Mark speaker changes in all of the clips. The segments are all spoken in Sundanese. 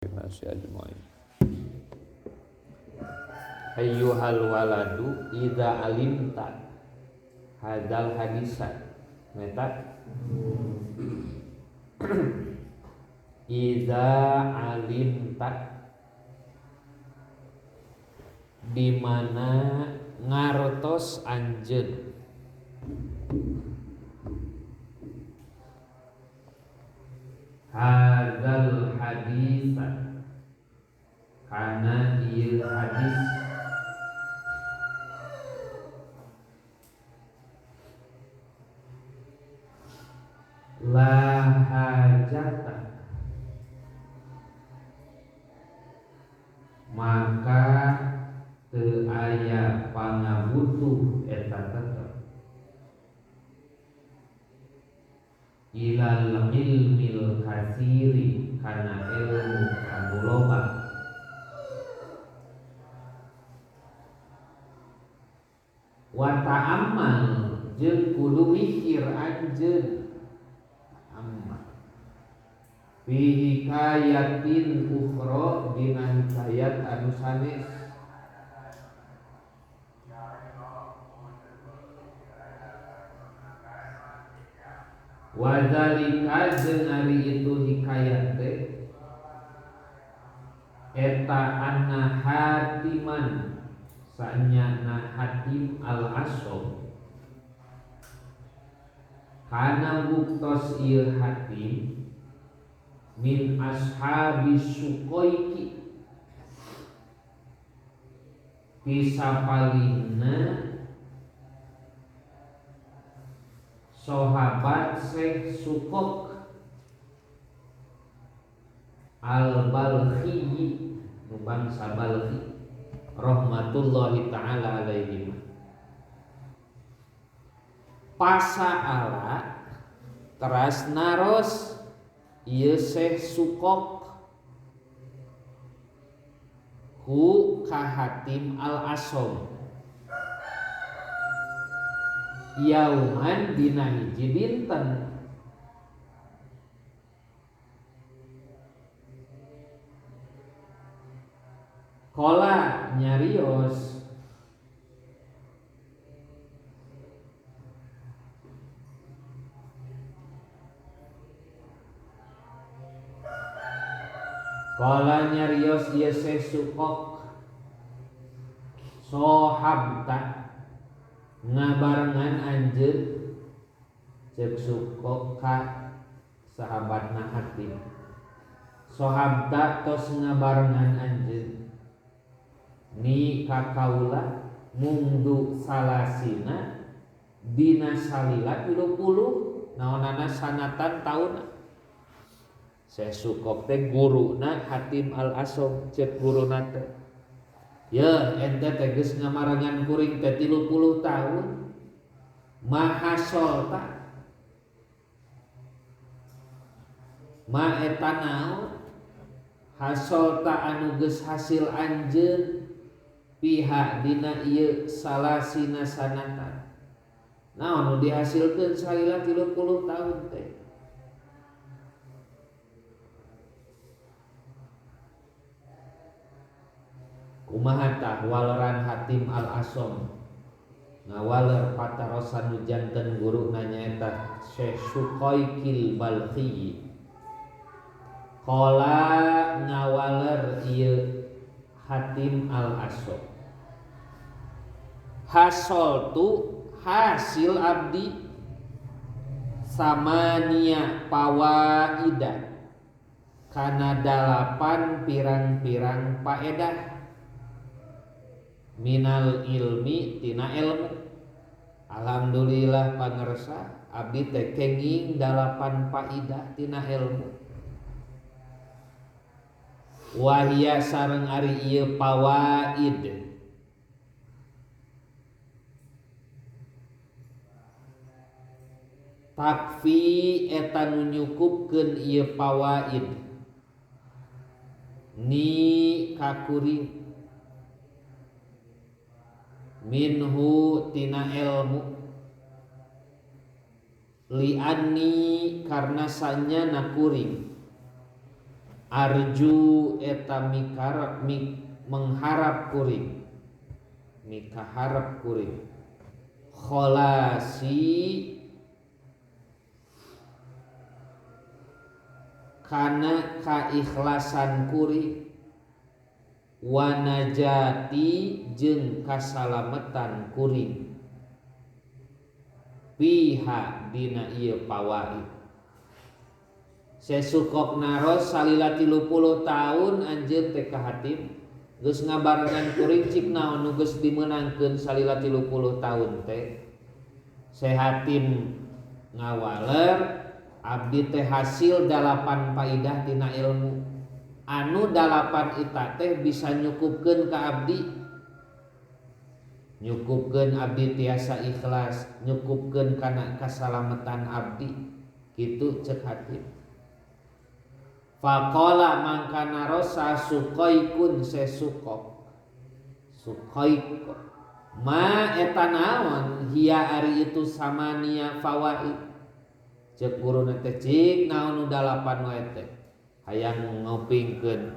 Speaker 1: Nasi ajmain. Ayyuhal waladu idza alimta hadzal hadisa. Meta idza alimta di mana ngartos anjeun hadzal hadisa kana ieu hadis la hajata maka teu aya pangabutuh eta tetep ilal ilmil kasiri kana ilmu anu loba wa ta'ammal jeung kudu mikir anjeun ta'ammal fi hikayatin ukhra dina hikayat anu sanes wadzalika jeung ari itu hikayat teh eta anna hatiman sanyana Hatim al-Asom kana buktos ieu Hatim min ashabi Suqaiki pisapalina sahabat Syekh Sukok al-Balkhi nu bangsa Balkhi rahmatullahi ta'ala alaihi pasaala teras naros ieu Syekh Sukok hu ka Hatim al-Asom yauman dina hiji dinten kola nyarios kola nyarios ieu Syekh Sukok sohabta ngabarengan anjeun ceuk Sukok ka sahabatna Hatim sohabta tos ngabarengan anjeun ni ka kaula mungdu salasina dina salila 30 naonana sanatan taun. Syekh Sukok teh guruna Hatim al-Asom ceuk guruna teh ya ente teh geus ngamarengan kuring teh 30 tahun mahasolta ma eta naon hasolta anu geus hasil anjeun pihak dina ieu salasina sanatan naon nu dihasilkeun salila 30 tahun teh kumaha tah waleran Hatim al-Asom ngawaler patarosan nu janten guruna nyaeta Syekh Suqaikil Balkhi qala ngawaler ieu Hatim al-Asom hasoltu hasil abdi samania pawaida kana 8 pirang-pirang paedah minal ilmi tina ilmu. Alhamdulillah pangersa abdi teh kenging 8 paidah tina ilmu wahia sareng ari ieu pawaid takfi eta nu nyukupkeun ieu pawaid ni kakuring minhu tina ilmu li'anni karena sanya nakuring Arju eta mikarep mengharap kuring mikaharep kuring kholasi kana kaikhlasan kuring wanajati jeung kasalametan kuring piha dina ieu pawaid. Sesukok naros salila 30 tahun anjeun teh ka Hatim geus ngabarengan kuring cik naon nu geus dimeunangkeun salila 30 tahun teh. Sehatim ngawaler abdi teh hasil 8 paidah tina ilmu anu 8 eta teh bisa nyukupkeun ka abdi, nyukupkeun abdi tiasa ikhlas, nyukupkeun kana kasalametan abdi kitu cek Hatim. Faqala mangka narosa suqaikun sesukok suqaik ma eta naon hia ari itu samania fawaid. Cek guruna teh cik naon nu 8 wae teh hayang ngopingkeun.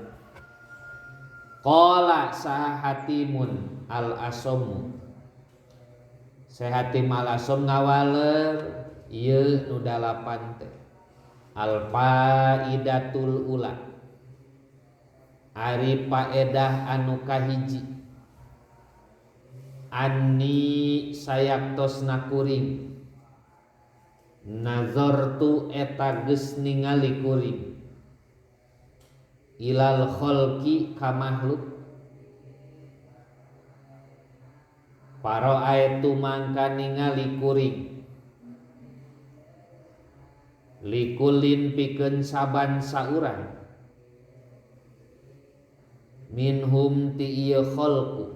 Speaker 1: Qala saha Hatimun al asomu Hatim al asom ngawaler ieu nu 8 teh. Al faidatul ula ari paedah anu kahiji anni sayaktosna kuring nazartu eta geus ningali kuring ilal kholqi ka makhluk paroaitu mangka ningali kuring likulin pikeun saban saurang minhum ti ieu kholqu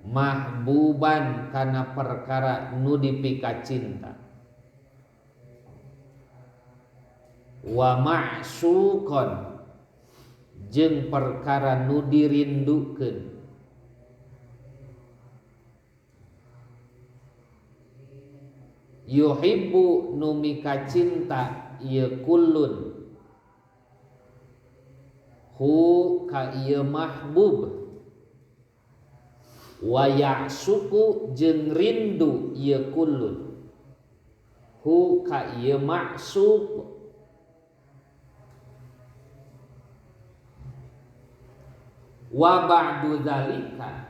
Speaker 1: mahbuban kana perkara nu dipikacinta wa ma'syuqon jeung perkara nu dirindukeun yuhibbu nu mikacinta ieu kullun hu ka ieu mahbub wa ya'suku jeung rindu ieu kullun hu ka ieu ma'suq. Wa ba'du dzalika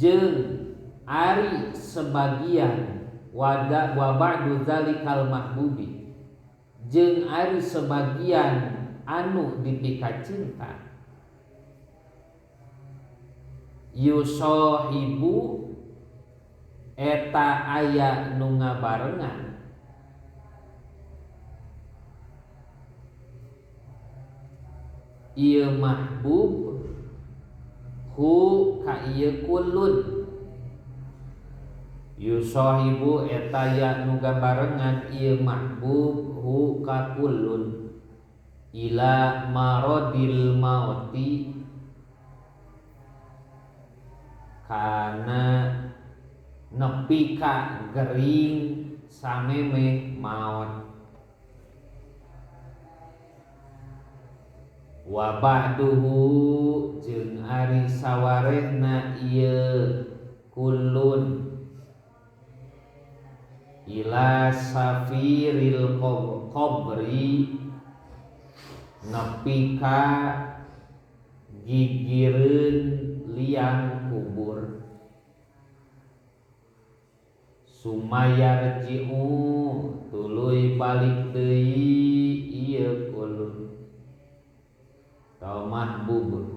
Speaker 1: jeung ari sebagian wada wa ba'du dzalikal mahbubi jeung ari sebagian anu dipikacinta yusohibu eta aya nu ngabarengan ieu mahbub hu ka ieu kullun yusohibu eta ya nu gabarengan ieu mahbub hu ka kullun ila marodil mauti kana nepi ka gering samemeh maot. Wa ba'duhu jeung ari sawarehna ieu kullun ila safiril qabri nepi ka gigireun liang kubur sumayarji'u tuluy balik deui ieu kullun tau mahbub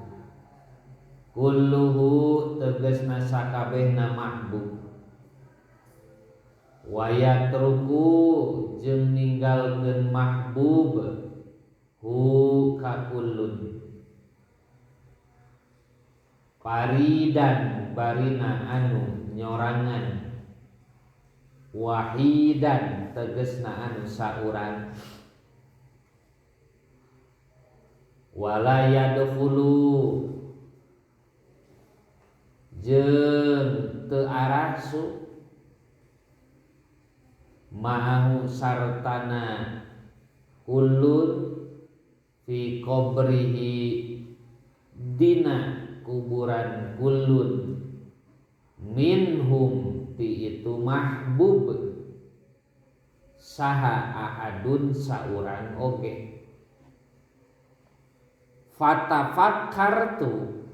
Speaker 1: kulluhu tegasna sakabehna mahbub wa yatruku jeung ninggalkeun mahbub hu ka kullun paridan barina anu nyorangan wahidan tegesna anu saurang wala yadkhulu jeung jeung teu arasu ma'ahu sartana kullun fi qabrihi dina kuburan kullun minhum ti itu mahbub saha ahadun saurang oge. Fatafakkartu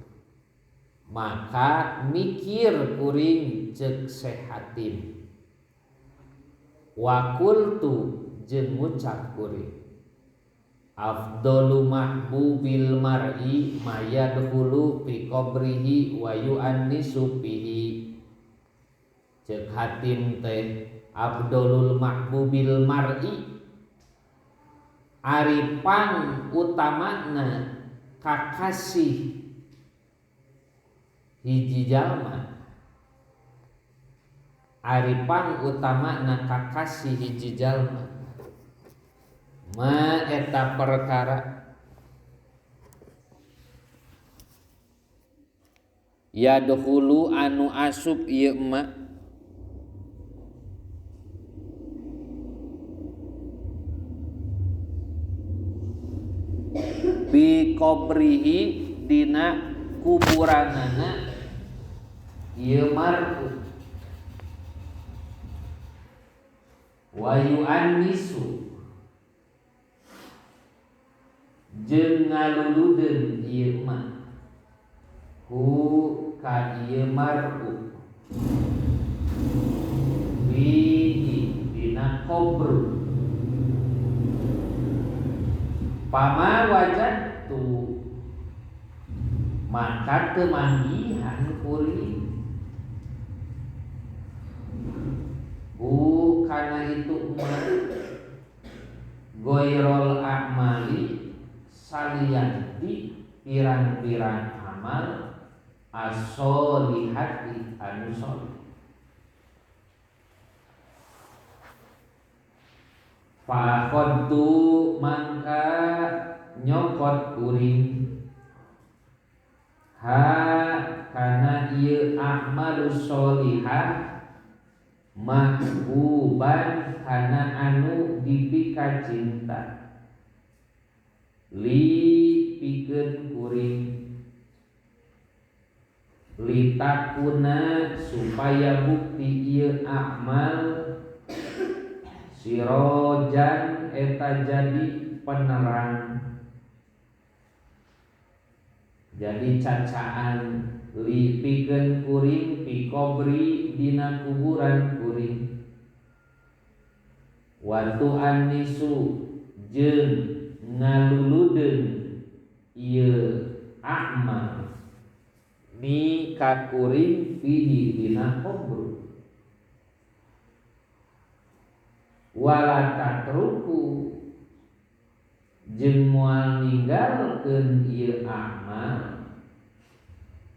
Speaker 1: maka mikir kuring ceuk Syekh Hatim wa qultu jeung ngucap kuring afdalu mahbubil mar'i mayadkhulu fi qabrihi wa yu'annisu fihi. Ceuk Hatim teh afdalul mahbubil mar'i ari pang utamana kakasih hiji jalma, ari pang utamana kakasih hiji jalma ma eta perkara yadkhulu anu asup ieu ma bi qabrihi dina kuburanana ieu mar'u wa yu'annisu jeung ngaluludeun ieu mah hu ka ieu mar'u fihi dina qabr. Pama wajadtu maka teu manggihan kuring hu kana itu mah goirol a'mali salianti pirang-pirang amal as-solihati anu soleh. Faqadtu mangka nyokot kuring ha kana ieu a'malus solihah mahbuban kana anu dipika cinta li pikeun kuring litakuna supaya bukti ieu amal sirojan eta jadi penerang, jadi cacaan li pikeun kuring pi qabri dina kuburan kuring watu anisu jeung ngaluludeun ieu amal ni kakuring fihi dina kubur wala tatruku jeung moal ninggalkeun ieu amal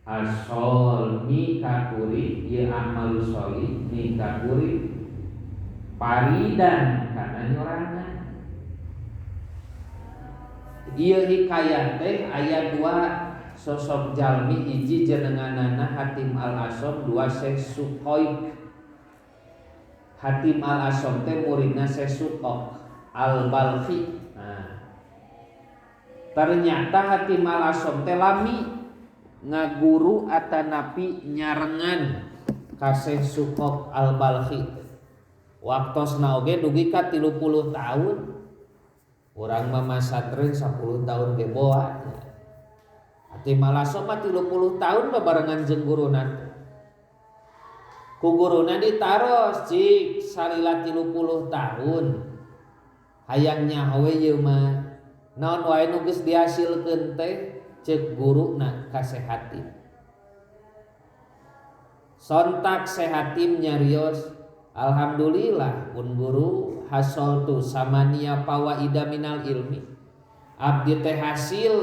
Speaker 1: asol ni kakuring ieu amal sholih ni kakuring paridan kana nyorangan. Ieu hikayat teh aya dua sosok jalmi, hiji jenenganana Hatim Al-Asom, dua Syekh Suqaiq. Hatim Al-Asom teh muridna Syekh Suqaiq Al-Balkhi. Nah, ternyata Hatim Al-Asom teh lami ngaguru atanapi nyarengan ka Syekh Suqaiq Al-Balkhi. Waktosna oge dugi ka 30 tahun. Urang mah masantren 10 tahun ge boa. Hatim Al-Asom mah 30 tahun babarengan jeung guruna. Ku guruna ditaros cik salila 30 tahun. Hayang nyaho we ieu mah. Naon wae nu geus dihasilkeun teh ceuk guruna ka Syekh Hatim. Sontak Syekh Hatim nyarios, alhamdulillah pun guru hasoltu samania fawaida minal ilmi. Abdi teh hasil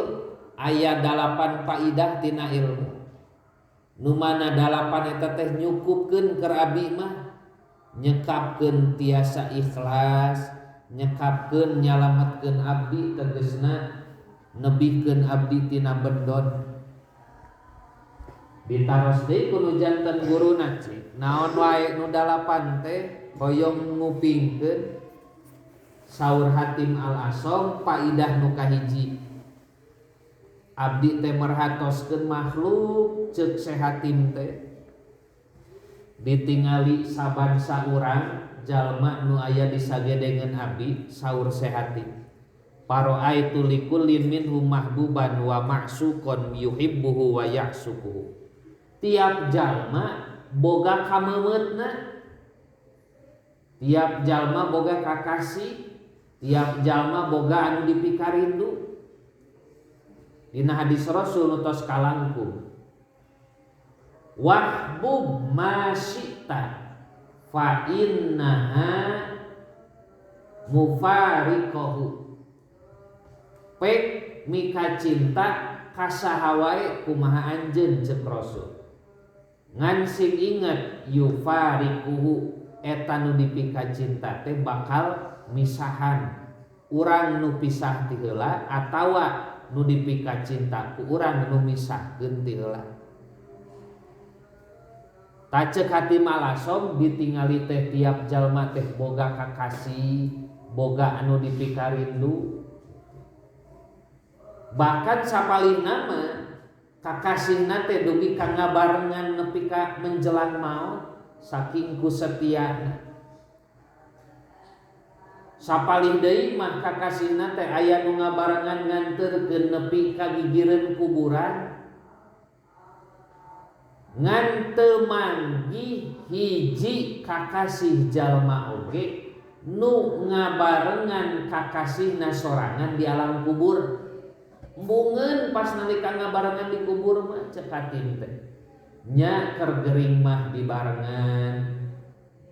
Speaker 1: aya 8 faidah tina ilmu. Nu mana 8 eta teh nyukupkeun keur abdi mah, nyekapkeun tiasa ikhlas, nyekapkeun nyalametkeun abdi tegesna nebihkeun abdi tina bendon. Ditaros deui ku nu janten guruna cik naon wae nu dalapan teh hoyong ngupingkeun. Saur Hatim Al-Asom paidah nu kahiji abdi teh merhatoskeun makhluk ceuk Hatim teh ditingali saban saurang jalma nu aya di sagedengeun abdi. Saur Hatim paroaitu likullin minhum mahbuban wa ma'suqan yuhibbuhu wa ya'suquhu. Tiap jalma boga kameumeutna, tiap jalma boga kakasih, tiap jalma boga anu dipikarindu. Dina hadis Rasul nu tos kalangkung, wahbub ma syi'ta fa innaha mufariqahu. Pek mika cinta kasaha wae kumaha anjeun ceuk Rasul. Ngan sing inget yufariquhu eta nu dipika cinta teh bakal misahan urang nu pisah ti heula atawa nu dipika cinta ku urang nu misahkeun ti heula. Ta ceuk Hatim Al-Asom ditingali teh tiap jalma teh boga kakasih, boga anu dipikarindu. Bahkan sapalihna mah kakasihna teh dugi ka ngabarengan nepi ka menjelang maut saking ku setiana. Sapalih deui mah kakasihna teh aya nu ngabarengan nganterkeun nepi ka gigireun kuburan. Ngan teu manggih hiji kakasih jalma oge nu ngabarengan kakasihna sorangan di alam kubur. Embungeun pas nalika ngabarengan di kubur mah ceuk Hatim teh nya keur gering mah dibarengan,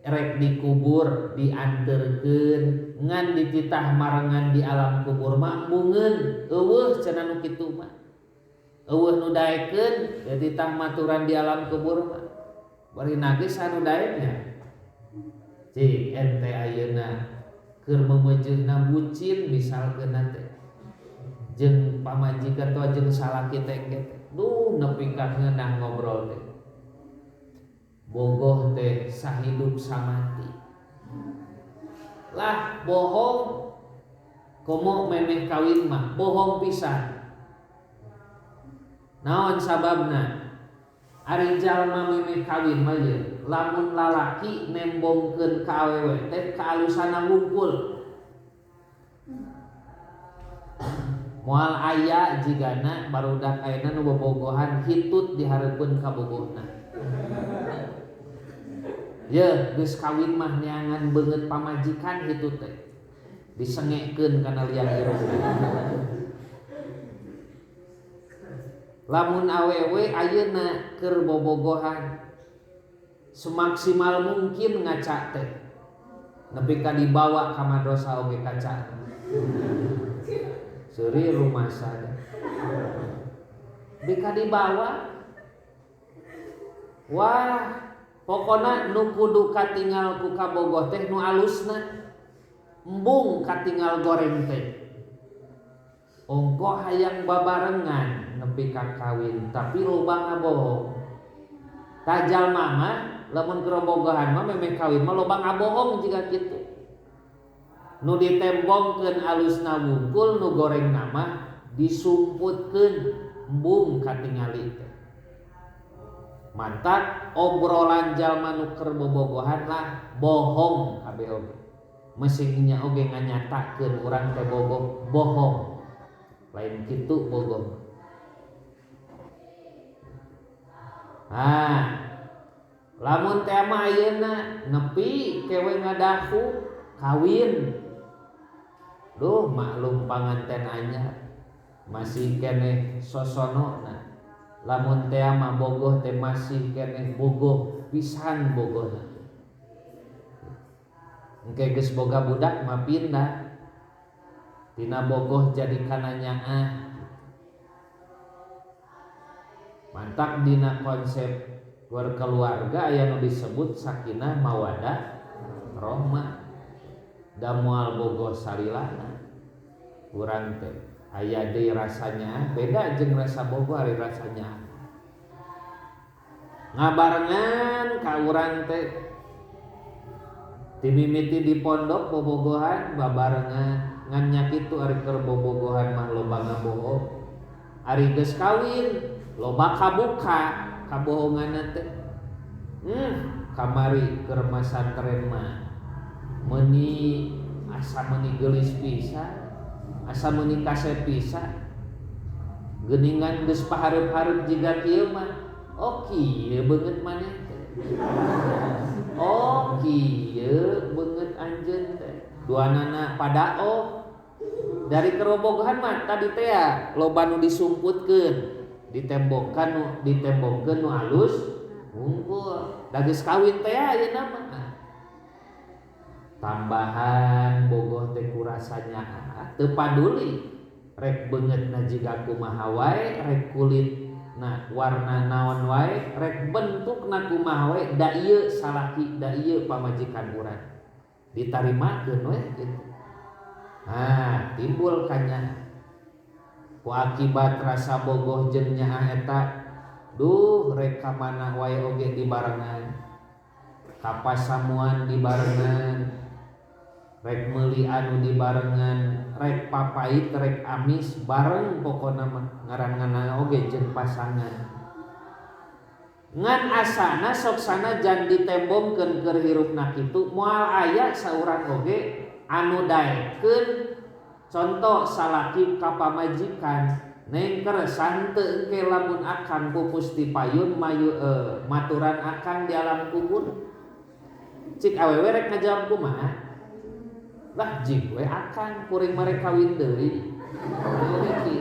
Speaker 1: rek dikubur dianterkeun, ngan dititah marengan di alam kubur mah embungeun eueuh cenah nu kitu mah. Eueuh nu daekeun dititah maturan di alam kubur mah. Bari nage sanu daeknya. Cik ente ayeuna keur memejeuna bucin misalkeun teh jeung pamajikan atawa jeung salaki teh teh. Duh nepi ka ngeunah ngobrol teh. Bogoh teh sahidup samati. Lah bohong komo memeh kawin mah bohong pisan. Naon sababna? Ari jalma memeh kawin mah ye lamun lalaki nembongkeun ka awewe teh kaalusana wungkul. Moal aya jigana barudak ayeuna nu bobogohan hitut dihareupeun ka bogohna. Ye geus kawin mah neangan beungeut pamajikan hitut teh disengekeun kana liang irung. Lamun awewe ayeuna keur bobogohan semaksimal mungkin ngaca teh nepi ka dibawa ka madrasah oge kaca. Seuri rumah sada. Bika dibawa. Wah, pokona nu kudu katingal ku kabogoh teh nu alusna. Embung katingal goreng teh. Ongko hayang babarengan nepi ka kawin, tapi loba ngabohong. Tah jalma mah lamun keur bobogohan mah memeh kawin mah loba ngabohong jiga kitu. Nu ditembongkeun alusna wungkul, nu goreng nama disumputkeun embung katingali teh. Mantak obrolan jalma nu keur bobogohan lah bohong kabeh oge. Mesingnya oge nganyatakeun urang teh bogoh, bohong. Lain kitu bogoh. Ah, lamun teh mah ayeuna nepi kewe ngadahu kawin. Duh maklum panganten anyar masih keneh sosonona. Lamun teh mah bogoh teh masih keneh bogoh pisan bogohna. Engke geus boga budak mah pindah tina bogoh jadi kananyaah. Mantak dina konsep berkeluarga aya nu disebut sakinah mawadah rohmah. Da moal bogoh salilana urang teh aya deui rasanya beda jeung rasa bogoh ari rasanya. Ngabarengan ka urang teh timimiti di pondok bobogohan babarengan ngan nya kitu ari keur bobogohan mah loba ngabohong. Ari geus kawin loba kabuka kabohonganna teh. Kamari keur masantren mah meuni asa meuni geulis pisan, asa meuni kasep pisan. Geuningan geus pahareup-hareup jiga kieu mah. Oh kieu beungeut maneh teh. Oh kieu beungeut anjeun teh. Duanana pada oh dari kerobogan mah tadi teh ya loba nu disumputkeun, ditembongkan nu ditembongkeun nu alus unggul. Da geus kawin teh ayeuna mah. Tambahan bogoh teh ku rasanya teu paduli rek beungeutna jiga kumaha wae, rek kulit nah warna naon wae, rek bentukna kumaha wae, da ieu salaki, da ieu pamajikan urang. Ditarimakeun we kitu. Nah, timbul kanya ku akibat rasa bogoh jeung nyaah eta, duh rek ka mana wae oge dibarengan. Ka pasamuan dibarengan, rek meuli anu dibarengan, rek papait rek amis bareng pokona mah ngaran-ngaran oge jeung pasangan. Ngan asana sok sanajan ditembongkeun keur hirupna kitu moal aya saurang oge anu daekeun contoh salaki ka pamajikan neng keresan teu engke lamun akang pupus ti payun mayu maturan akang di alam kubur. Cik awewe rek ngajawab kumaha? Lah jig we akang kuring mah rek kawin deui. Deui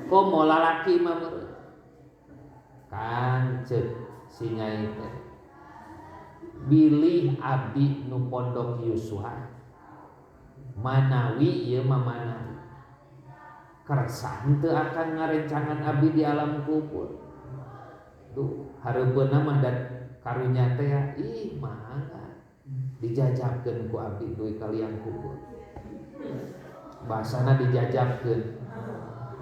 Speaker 1: komo lalaki mah meureun. Kang ceuk si nyai teh. Bilih abdi nu pondok Yuswa manawi ieu mah manawi. Kersa henteu akang ngarencangan abdi di alam kubur. Duh hareupeunna mah da karunya teh ya, ih mangga dijajabkeun ku abdi duit kalian kubur. Bahasana dijajabkeun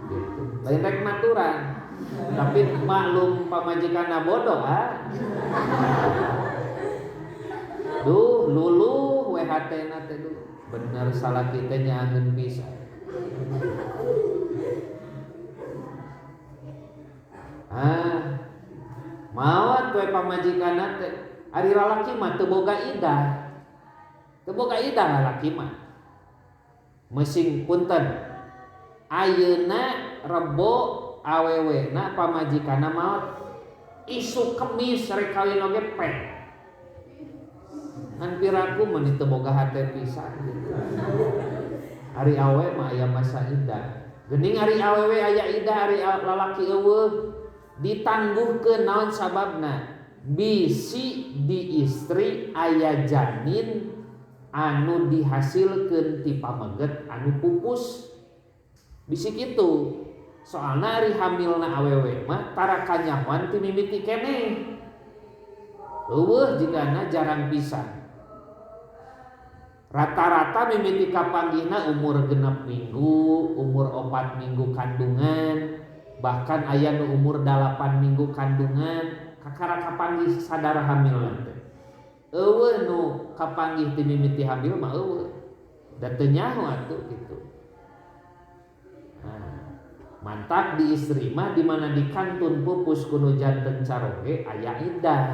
Speaker 1: gitu. Lain rek maturan, tapi maklum pamajikanna bodoh ah. Duh luluh we hatena teh duh. Bener salaki teh nyaangeun pisan. Ah, maot we pamajikanna teh. Ari lalaki mah teu boga idah. Teu boga idah lalaki mah. Mesing punten. Ayeuna rebo awewena pamajikanna maot. Isuk kemis rek kawin oge pek. Ngan piraku mah teu boga hate pisan gitu. Ari awe mah aya masa idah. Geuning ari awewe aya idah, ari lalaki eueuh. Ditangguhkeun naon sababna? Bisi di istri aya janin anu dihasilkeun ti pameget anu pupus. Bisi kitu. Soalna ari hamilna awewe mah tara kanyahoan ti mimiti keneh. Eueuh jigana jarang pisan. Rata-rata mimiti kapanggihna umur 6 minggu, umur 4 minggu kandungan, bahkan aya nu umur 8 minggu kandungan, kakara kapanggih sadar hamil teh. Eueuh nu kapanggih ti mimiti hamil mah eueuh. Da teu nyaho atuh kitu. Nah, mantak di istri mah di mana di kantun pupus kuno janten caroge aya idah.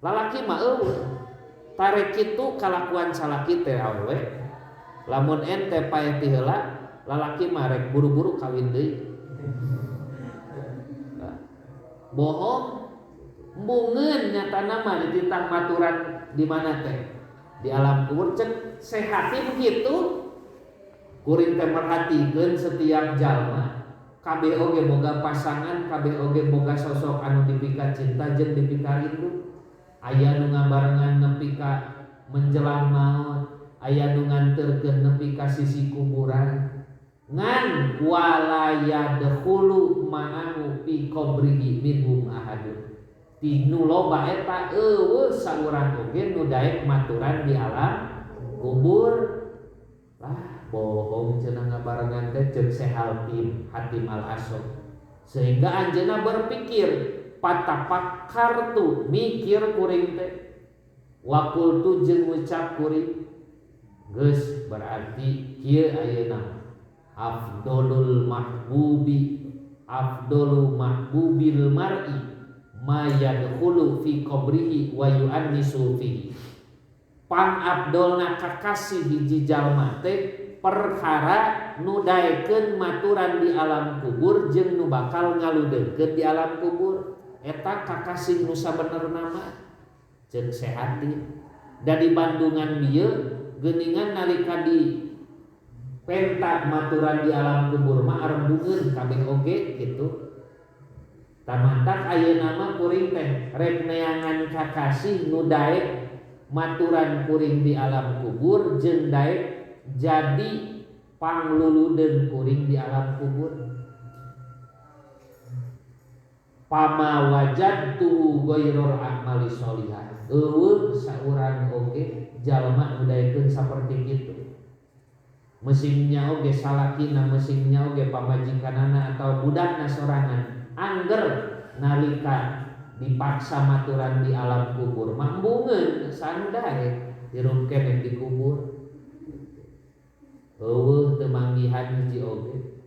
Speaker 1: Lalaki mah eueuh. Tarek kitu kalakuan salaki teh awewe. Lamun ente paeh ti heula, lalaki mah rek buru-buru kawin deui. Nah, bohong embungeun nyatana mah dititah maturan di mana teh? Di alam kubur cek sehati begitu. Kuring teh merhatikeun setiap jalma. Kabeh oge boga pasangan, kabeh oge boga sosok anu dipika cinta jeung dipika rindu. Aya nu ngabarengan nepi ka menjelang maut, aya nu nganterkeun nepi ka sisi kuburan. Ngan wala yadkhulu ma'ahu fi qabrihi minhum ahadun. Ti nu loba eta eueuh saurang oge nu daek maturan di alam kubur. Lah bohong cenah ngabarengan teh ceuk Hatim, Hatim Al-Asom. Sehingga anjeunna berpikir Patapakkartu mikir kuring teh wa qultu jeung ngucap kuring geus berarti kieu ayeuna afdolul mahbubi afdolu mahbubil mar'i ma yadkhulu fi qabrihi wa yu'annisu fihi. Pangabdolna kakasih hiji jalma teh perkara nu daekeun maturan di alam kubur jeung nu bakal ngaludeungkeun di alam kubur. Eta kakasih nu sabenerna mah ceuk sehati. Da di Bandungan dieu geuningan nalika di penta maturan di alam kubur mah arembungeun kabeh oge kitu. Tamantak ayeuna mah kuring teh rek neangan kakasih nu daek maturan kuring di alam kubur jeung daek jadi pangluludeun kuring di alam kubur. Pama wajadtu ghairul a'mali sholihah. Eueuh saurang oge jalma nu daekeun saperti kitu. Mesinnya oge salakina, mesinnya oge pamajikanana atau budakna sorangan angger nalika dipaksa maturan di alam kubur mambungeun sanu daek hirup keneh di kubur. Eueuh teu manggihan hiji oge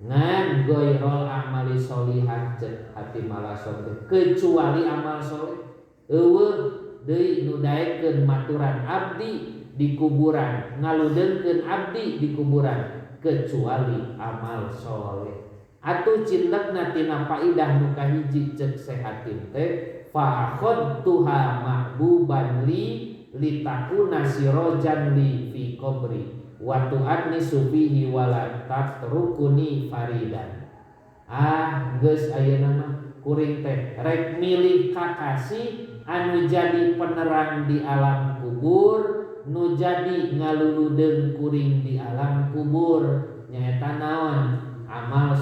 Speaker 1: ngan ghairul amali sholihah ceuk hati malason teh kecuali amal soleh. Eueuh deui nu daekeun maturan abdi di kuburan, ngaludeungkeun abdi di kuburan kecuali amal soleh. Atuh cindekna tina faidah nu kahiji ceuk sehatin teh fa akhadtuha mahbuban li litakuna sirojan li fi qabri wa tu'annisu fihi wala tatrukuni faridan. Ah geus ayeuna mah kuring teh rek milih kakasih anu jadi penerang di alam kubur, nu jadi ngaluludeung kuring di alam kubur nyaeta naon? Amal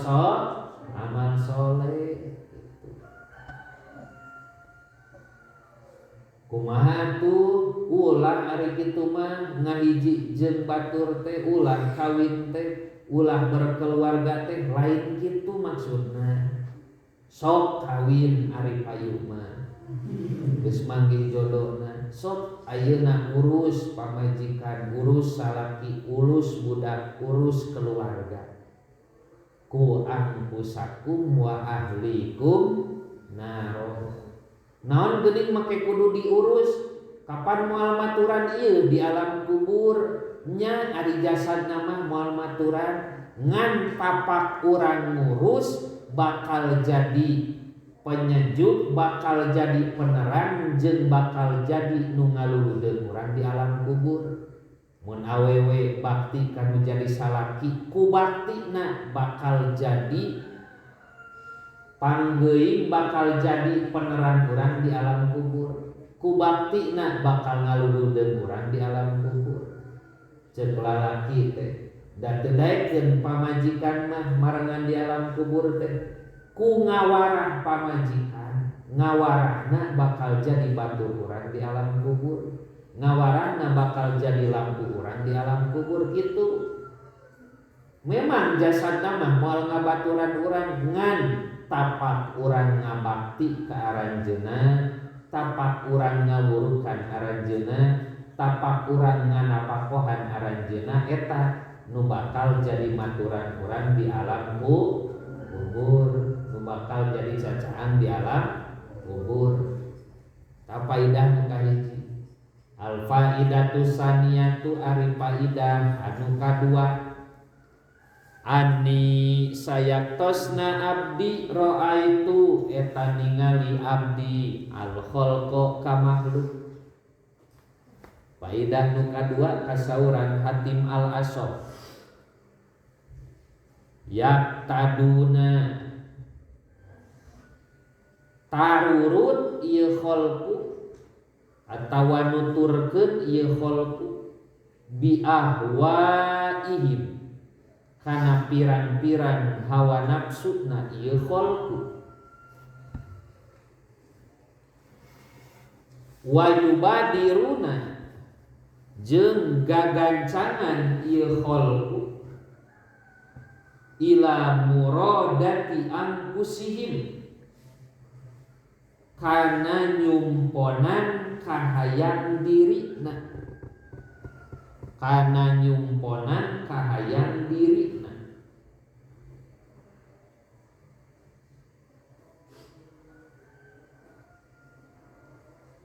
Speaker 1: amal soleh. Kumaha tuh ulah ari kitu mah ngahiji jeung batur teh, ulah kawin teh, ulah berkeluarga teh, lain kitu maksudna. Sok kawin ari payu mah geus manggih jodona, sok ayeuna urus pamajikan, urus salaki, urus budak, urus keluarga. Ku anfusakum wa ahlikum naro. Naon geuning make kudu diurus? Kapan moal maturan ieu di alam kubur? Nya ari jasadna mah moal maturan, ngan tapak urang ngurus bakal jadi penyejuk, bakal jadi penerang, jeung bakal jadi nu ngaluludeun urang di alam kubur. Mun awewe bakti kanu jadi salaki, ku baktina bakal jadi panggeuing, bakal jadi penerang urang di alam kubur. Ku baktina bakal ngaluludeun urang di alam kubur. Ceuk lalaki teh da teu daekeun pamajikan mah marengan di alam kubur teh. Ku ngawarah pamajikan, ngawarahna bakal jadi batur urang di alam kubur, ngawarahna bakal jadi lampu urang di alam kubur gitu. Memang jasadna mah moal ngabaturan urang, ngan tapak urang ngabakti ka aranjeunna, tapak urang ngawurukan aranjeunna, tapak urang nganapakohan aranjeunna, eta nu bakal jadi maturan urang di alam kubur, nu bakal jadi cacaan di alam kubur. Tapaidah nu kahiji. Al faidatu saniyatu ari faidah anu kadua. Ani sayaktosna abdi roaitu eta ningali abdi al khalqa ka makhluk. Faidah nu kadua kasauran Hatim al Asom. Yaktaduna tarurut ieu khalqu atawa nuturkeun ieu khalqu bi ahwaihim kana pirang-pirang hawa nafsuna ieu khalqu wa yubadiruna jeung gagancangan ieu khalqu ila muradati anfusihim Kana nyumponan kahayang dirina. Kana nyumponan kahayang dirina.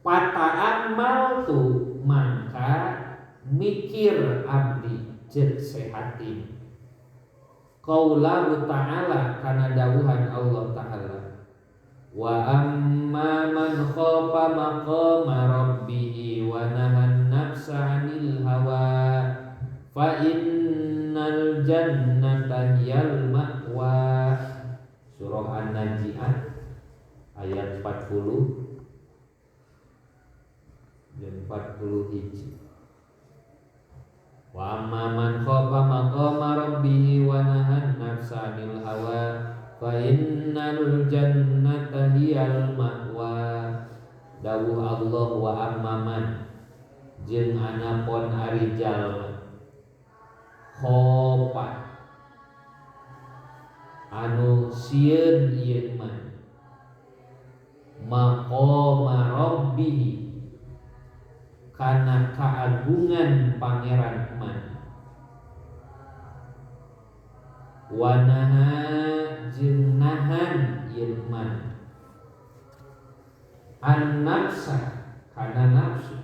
Speaker 1: Pataan maltu mangka mikir abdi ceuk sehatin. Qaulahu ta'ala kana dawuhan Allah ta'ala. Wa amma man khafa maqama rabbih wa nahan nafsa 'anil hawa fa innal jannata hiyal ma'wa. Surah An-Nazi'at ayat 40 dan 40 hiji. Wa amma man khafa maqama rabbih wa nahan nafsa 'anil hawa fa innal jannata hiyal ma'wa. Dawuh Allah wa ammaman jeung anapon ari jalma khofa anu sieun ieu man maqama rabbih kana keagungan pangeran man wanaha jeung nahan ieu man an nafsa kana nafsu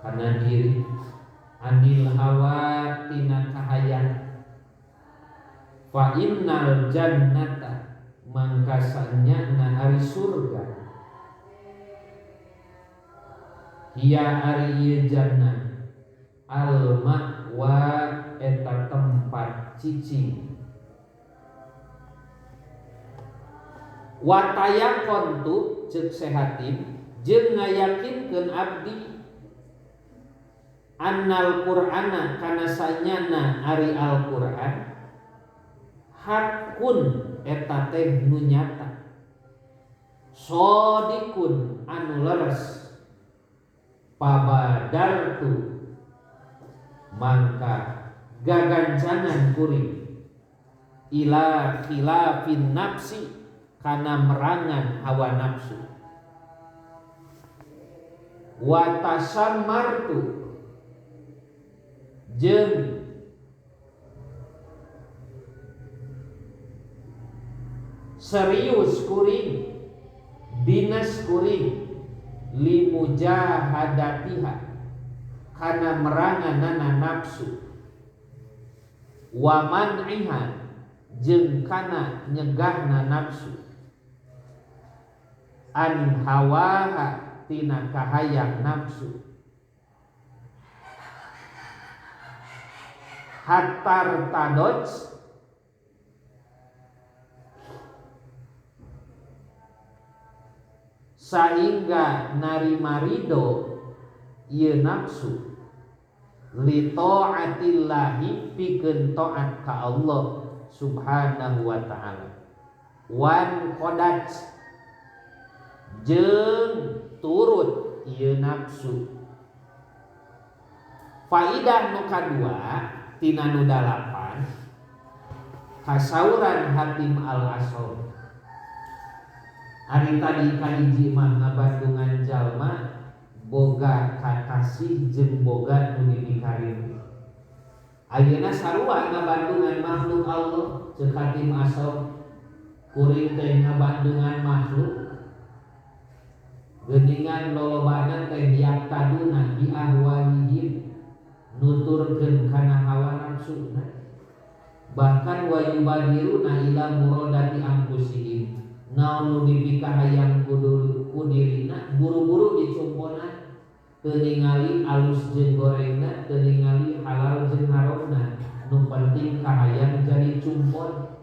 Speaker 1: kana diri anil hawa tina kahayang fa innal jannata mangka sanyana ari surga hiya ari ieu jannah al ma'wa eta tempat cicing. Watayakon tu ceuk sehatin jeung ngayakinkeun abdi annal qur'ana kana sanyana ari Al-Qur'an hakun eta teh nu nyata sodikun anu leres pabadartu mangka gagancangan kuring ila khilafin nafsi kana merangan hawa nafsu wa tasammartu jeung serius kuring dinas kuring limujahadatiha kana meranganana nafsu wa man'iha jeung kana nyegahna nafsu an hawaha tina kahayang nafsu hatar tadoj sehingga narima ridho ieu nafsu li ta'atillahi pikeun taat ka Allah subhanahu wa ta'ala wan qadaj jeung turut ieu nafsu. Faidah nu kadua tina nu dalapan kasauran Hatim al-Asom. Ari tadi kahiji mah ngabandungan jalma boga kakasih jeung boga nu dipikarin. Ayeuna sarua ngabandungan makhluk Allah ceuk Hatim Asom kuring teh ngabandungan makhluk geuningan lolobana teh yaktaduna bi ahwahihim nuturkeun kana hawa nafsuna bahkan wa yubadiruna ila muradati anfusihim naon nu dipikahayang ku dirina buru-buru dicumponan teu ningali alus jeung gorengna teu ningali halal jeung haramna nu penting kahayang jadi cumpon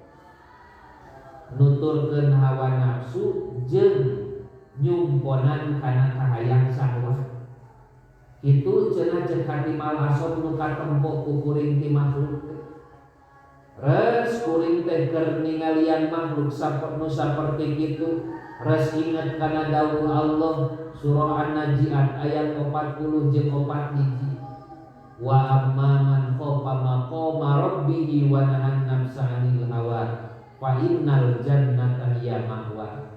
Speaker 1: nuturkeun hawa nafsu jeung nyumponan kana kahayang sahwat. Itu cenah ceuk Hatim al-Asom nu katempo ku kuring ti makhluk teh. Res kuring teh keur ningalian makhluk nu saperti kitu res inget kana dawuh Allah surah An-Nazi'at ayat 40 jeung 4 hiji. Wa amma man khafa maqama rabbih wa nahan nafsa 'anil hawa fa innal jannata hiya ma'wa.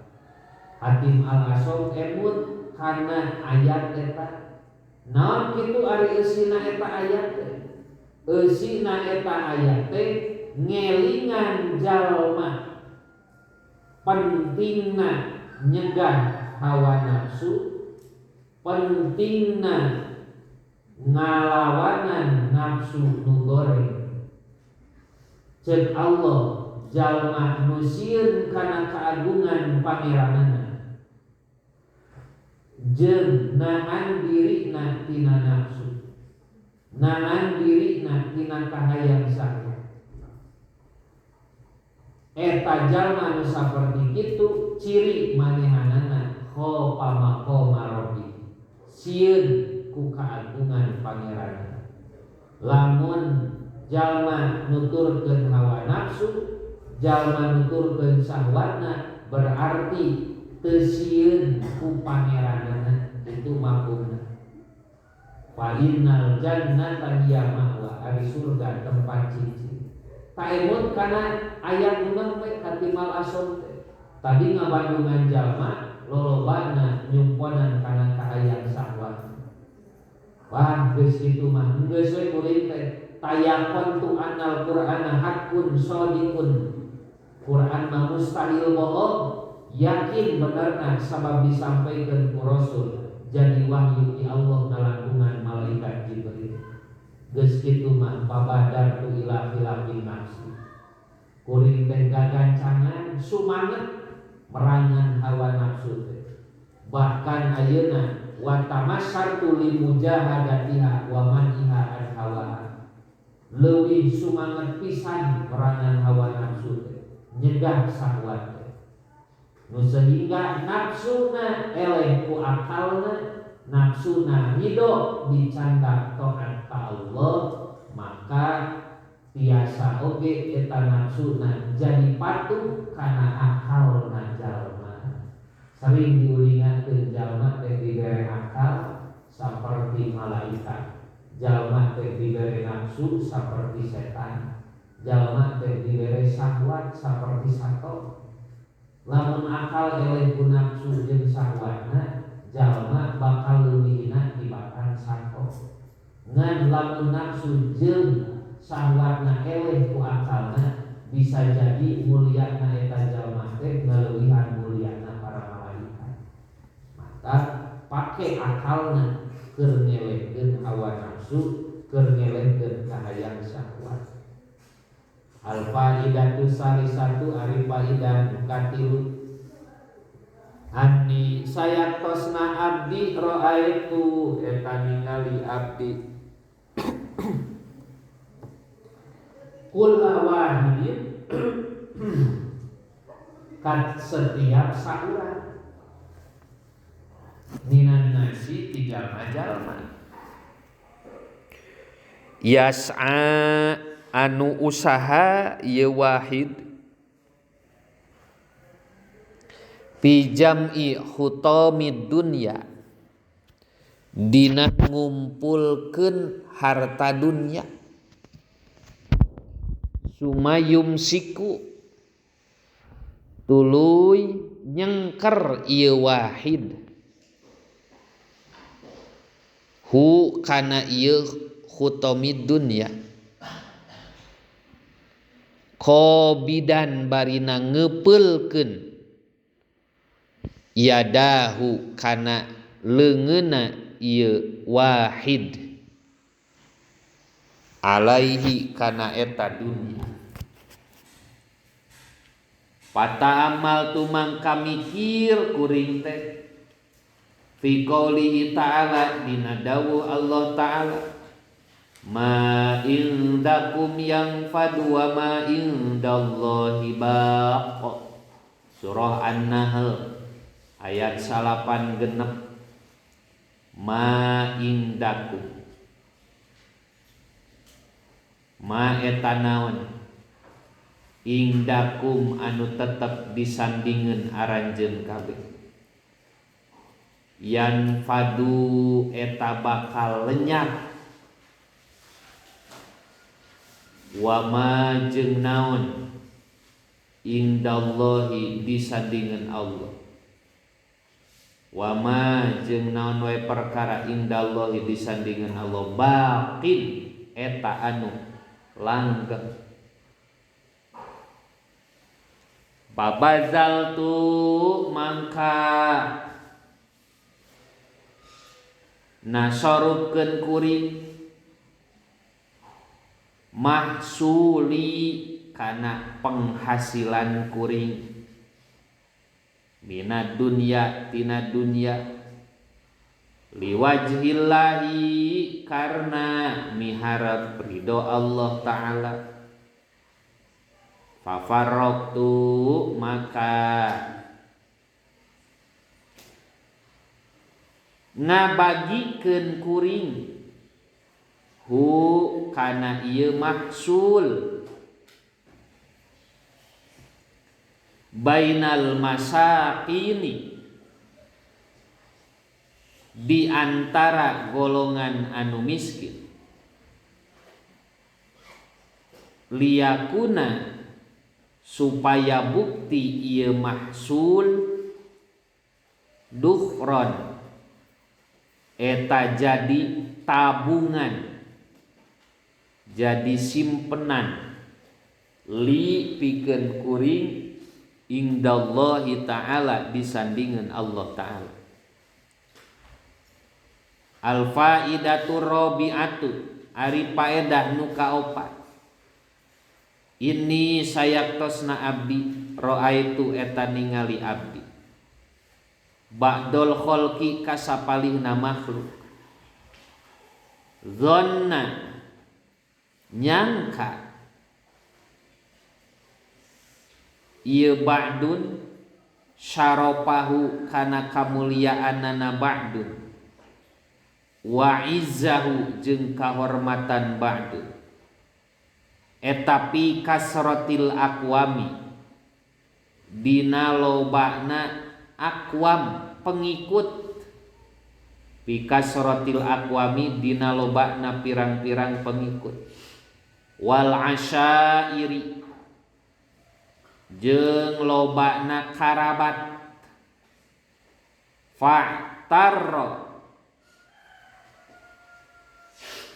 Speaker 1: Hatim Al-Asom emut kana ayat eta. Naon kitu ari eusina eta ayat teh? Eusina eta ayat teh ngelingan jalma pentingna nyegah hawa nafsu, pentingna ngalawanan nafsu nu goreng. Ceuk Allah jalma nu sieun kana keagungan pangeranana jeung nahan dirina tina nafsu, nahan dirina tina kahayang syahwat. Eta jalma nu saperti kitu ciri manehanana khofa maqama rabbi, sieun ku keagungan pangeranana. Lamun jalma nuturkeun hawa nafsu, jalma nuturkeun syahwatna, berarti teu sieun ku pangeranana, itu mafhumna. Fa innal jannata hiya ma'wa, ari surga tempat cicing. Taemut kana ayat unang we Hatim Al-Asom teh. Tadi ngabandungan jalma lolobana nyumponan kana kahayang syahwat. Wah, geus kitu mah geus we kuring teh tayaqon tu annal Qur'ana haqqun shadiqun. Qur'an mah mustahil bohong, yakin benerna sabab disampaikan ku Rasul jadi wahyu ti Allah ngalangkungan malaikat Jibril. Geus kitu mah pabadar tu ila khilafin nafsi. Kuring teh gagancangan sumanget merangan hawa nafsu teh. Bahkan ayeuna wa tamassartu li mujahadatiha wa man'iha an hawa. Leuwih sumanget pisan merangan hawa nafsu teh, nyegah syahwat teh. Nu sehingga nafsuna eleh ku akalna, nafsuna ridho dicandak taat ka Allah, maka tiasa oge eta nafsuna jadi patuh kana akalna jalma. Sering diulingakeun jalma teh dibere akal saperti malaikat, jalma teh dibere nafsu saperti setan, jalma teh dibere syahwat saperti sato. Lamun akal eleh ku nafsu jeung syahwatna, jalma bakal leuwihna tibatan sato. Ngan lamun nafsu jeung syahwatna eleh ku akalna, bisa jadi mulyana eta jalma teh ngaleuwihan mulyana para malaikat. Maka pake akalna keur ngelehkeun hawa nafsu, keur ngelehkeun kahayang syahwat. Al faidatu salisatu ari faidah nu katilu. Anni sayaktosna abdi raaitu eta ningali abdi kula wahidin kat setiap saurang minan nasi ti jalma-jalma yas'a anu usaha ye wahid fi jam'i hutamid dunya dina ngumpulkeun harta dunya sumayum siku tuluy nyengker ieu wahid hu kana ieu hutamid dunya qabidan barina ngepeulkeun yadahu kana leungeunna ieu wahid alaihi kana eta dunya. Pata amal tumang kamikir kuring teh fi qoulihi ta'ala dina dawuh Allah ta'ala ma indakum yang fadu wa ma indallahi baq. Surah An-Nahl ayat 96. Ma indakum, ma eta naon, indakum anu tetep disandingeun aranjeun kabeh, yan fadu eta bakal lenyap, wa ma jeung naon indallahi disandingeun Allah, Wa ma jeung naon wae perkara indallahi disandingan Allah baqin eta anu langgeng. Babazal tu mangka nasorupkeun kuring mahsuli kana penghasilan kuring mina dunya tina dunya liwajhillahi karena miharap ridho Allah Ta'ala. Fafarraqtu maka ngabagikeun kuring hu kana ieu mahsul bainal masakini di antara golongan anu miskin liyakuna supaya bukti ieu mahsul dukhron eta jadi tabungan jadi simpenan li pikeun kuring indallahi ta'ala disandingan Allah ta'ala. Al faidatu rabi'atu ari paedah nu kaopat. Ini sayaktosna abdi raaitu eta ningali abdi ba'dol kholqi kasapalihna makhluk zonna nyangka ieu ba'dun syarafahu kana kamuliaanana ba'dun wa izzahu jeung kahormatan ba'dun eta pi kasratil aqwami dina lobana aqwam pengikut pi kasratil aqwami dina lobana pirang-pirang pengikut wal asyairi jeung lobana karabat fa'tarra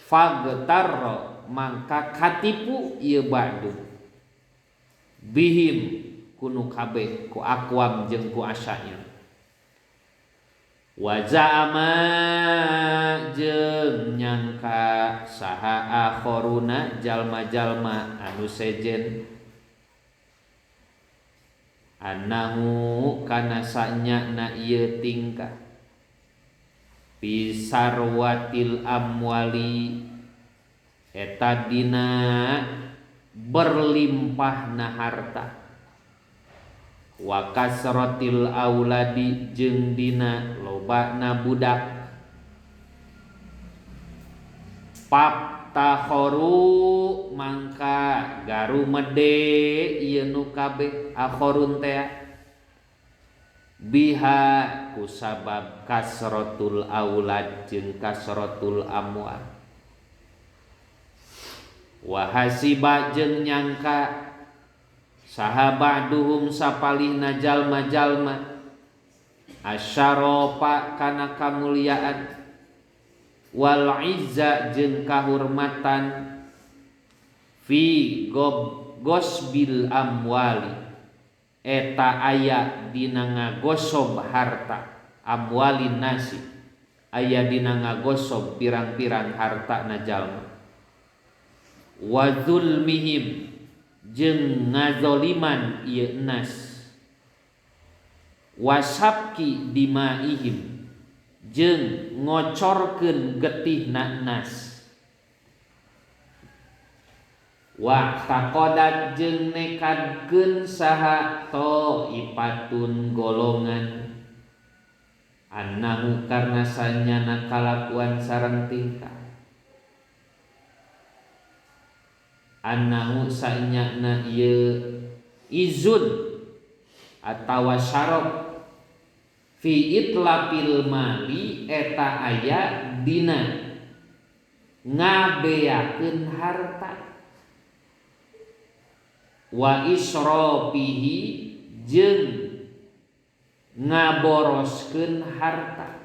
Speaker 1: fagtarra mangka katipu ieu ba'du bihim kunu kabeh ku aqwam jeung ku asyair wa za'ama jeung nyangka saha akhoruna jalma-jalma anu sejen annahu kana sanyana ieu tingkah pisarwatil amwali eta dina berlimpahna harta wa kasratil auladi jeung dina lobana budak paptakhoru mangka garumede ieu nu kabeh akhorun teh biha kusabab kasratul aulad jeung kasratul amwal wa hasiba jeung nyangka saha ba'duhum sapalihna jalma-jalma asyarafa kana kamuliaan wal izza jeung kahormatan fi gosbil amwali eta aya dina ngagosob harta amwalin nasi aya dina ngagosob pirang-pirang harta na jalma wa zulmihim jeung ngazoliman ieu nas wasabki dimaihim jeung ngocorkeun getihna nas wa taqadat jeung nekadkeun saha ta'ifatun golongan annahu karna sanyana kalakuan sareng tingkah annahu sanyana ieu izun atawa syaraf fi itlafil mali eta aya dina ngabeakeun harta wa israfihi jeung ngaboroskeun harta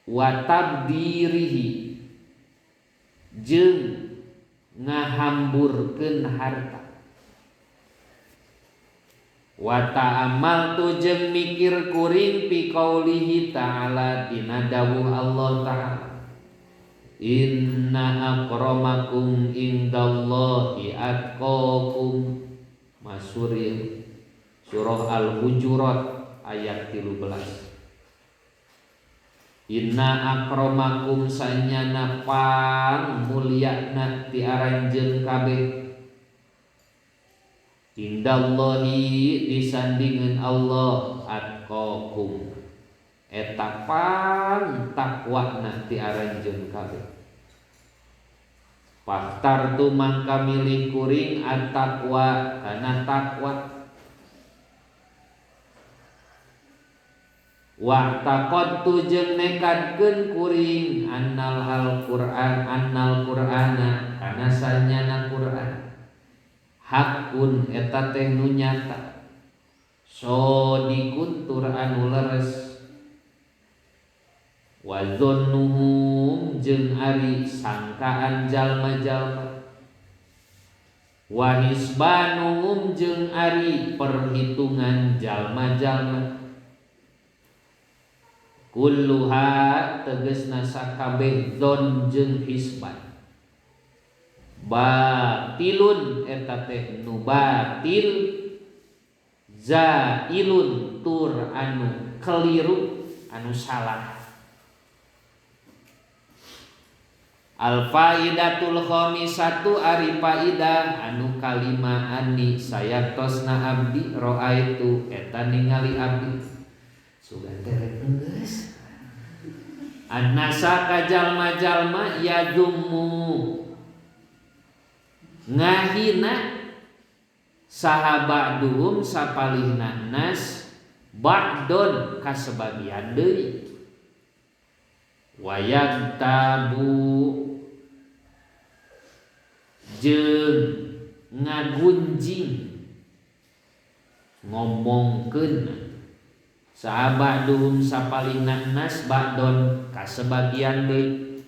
Speaker 1: wa tabdirihi jeung ngahamburkeun harta wa ta'amaltu jeung mikir kuring fi qaulihi ta'ala dina dawuh Allah ta'ala inna akramakum indallahi atqakum. Masyhur surah Al-Hujurat ayat 13. Inna akramakum sanyana pang mulyana ti aranjeun kabeh indallahi disandingan Allah atqakum eta pang takwana ti aranjeun kabeh. Faktar tu mangka milih kuring at-taqwa kana takwa wa taqadtu jeung nekadkeun kuring annal al-Qur'an annal Qur'ana kana sanyana Qur'an hakun eta teh nu nyata sodikun tur anu leres wa dzannuhum jeung ari sangkaan jalma-jalma wa hisbanuhum jeung ari perhitungan jalma-jalma kulluha tegasna sakabeh dzon jeung hisban batilun eta teh nu batil zailun tur anu keliru anu salah. Al faidatul khamisatu ari faidah anu kalima ani sayaktosna abdi raaitu eta ningali abdi sugan teh rek geus annasa ka jalma-jalma yadummu ngahina saha ba'duhum sapalihna nas ba'don ka sebagian deui wayag tabu jeung ngagunjing ngomongkeun saha ba'duhum sapalihna nas ba'don ka sebagian deui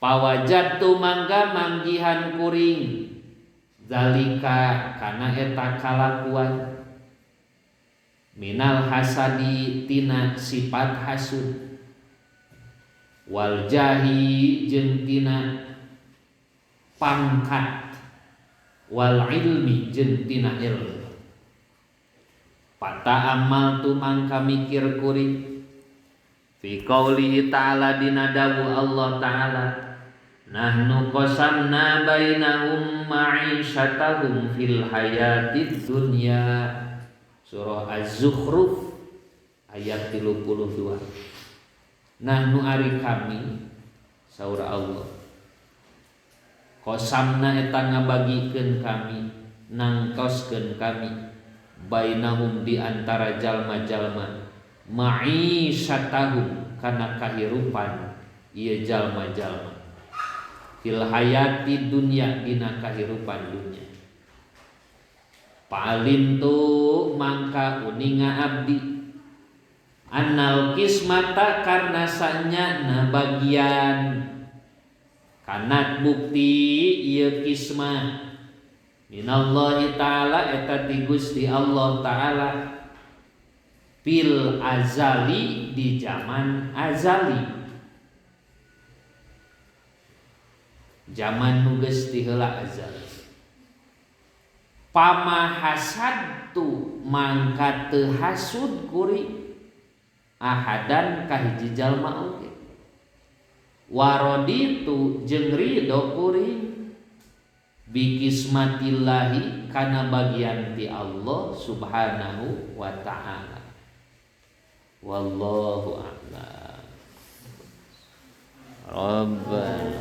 Speaker 1: pawajatu mangga manggihan kuring zalika kana eta kalakuan minal hasadi tina sifat hasud wal jahi jeung tina pangkat wal ilmi jeung tina ilmu. Pata amal tu mangka mikir kuring fi qaulihi ta'ala dina dawuh Allah ta'ala nahnu qasamna bainahum ma'isyatahum fil hayatid dunya. Surah Az-Zukhruf ayat 32. Nahnu ari kami saur Allah qasamna eta ngabagikeun kami nangtoskeun kami bainahum di antara jalma-jalma ma'isyatahum kana kahirupan ieu jalma-jalma fil hayati dunya dina kahirupan dunya. Palintu mangka uninga abdi annal kismata karna sanyana bagian kanat bukti ieu kismah minallahi ta'ala eta ti Gusti Allah ta'ala fil azali di zaman azali zaman nu geus ti heula azal. Pamahasadtu mangka teu hasud kuring ahadan ka hiji jalma oge waraditu jeung ridho kuring bikismatillahi kana bagian ti Allah subhanahu wa ta'ala. Wallahu a'lam. Rabbana